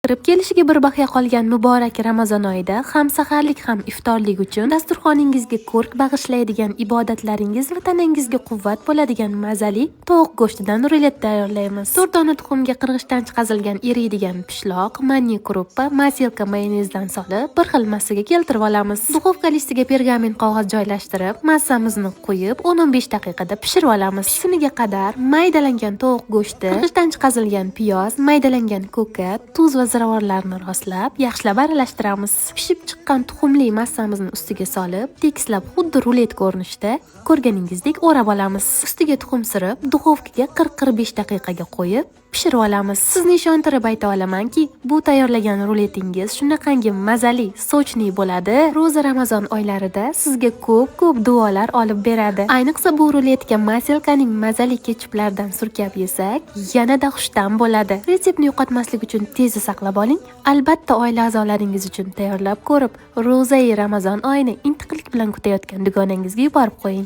Kirib kelishiga bir baxya qolgan muborak Ramazon oyida ham saharlik, ham iftorlik uchun dasturxoningizga ko'rk bag'ishlaydigan, ibodatlaringiz va tanangizga quvvat bo'ladigan mazali tovuq go'shtidan rulet tayyorlaymiz. 4 dona tuxumga qirg'ichdan chiqazilgan eriydigan pishloq, manni kruppa, masilka mayonezdan solib, bir xil massaga keltirib olamiz. Duxovka listiga pergament qog'oz joylashtirib, massamizni quyib, 10-15 daqiqada pishirib olamiz. Pishuniga qadar maydalangan tovuq go'shti, qirg'ichdan chiqazilgan piyoz, maydalangan ko'kat, tuz va ziravorlarni rostlab, yaxshilab aralashtiramiz. Pishib chiqqan tuxumli massamizni ustiga solib, tekislab, xuddi rulet ko'rinishida ko'rganingizdek o'rab olamiz. Ustiga tuxum surib, duxovkaga 40-45 daqiqaga qo'yib, pishirib olamiz. Sizni ishontirib ayta olamanki, bu tayyorlagan ruletingiz shunaqangi mazali, сочный bo'ladi. Ro'za Ramazon oylarida sizga ko'p-ko'p duolar olib beradi. Ayniqsa bu ruletga masilkaning mazali ketchuplaridan surkab yesak, yanada xushta'm bo'ladi. Retseptni yo'qotmaslik uchun tezda saqlab oling. Albatta oila a'zolaringiz uchun tayyorlab ko'rib, ro'zai Ramazon oyini intiqlik bilan kutayotgan dugonangizga yuborib qo'ying.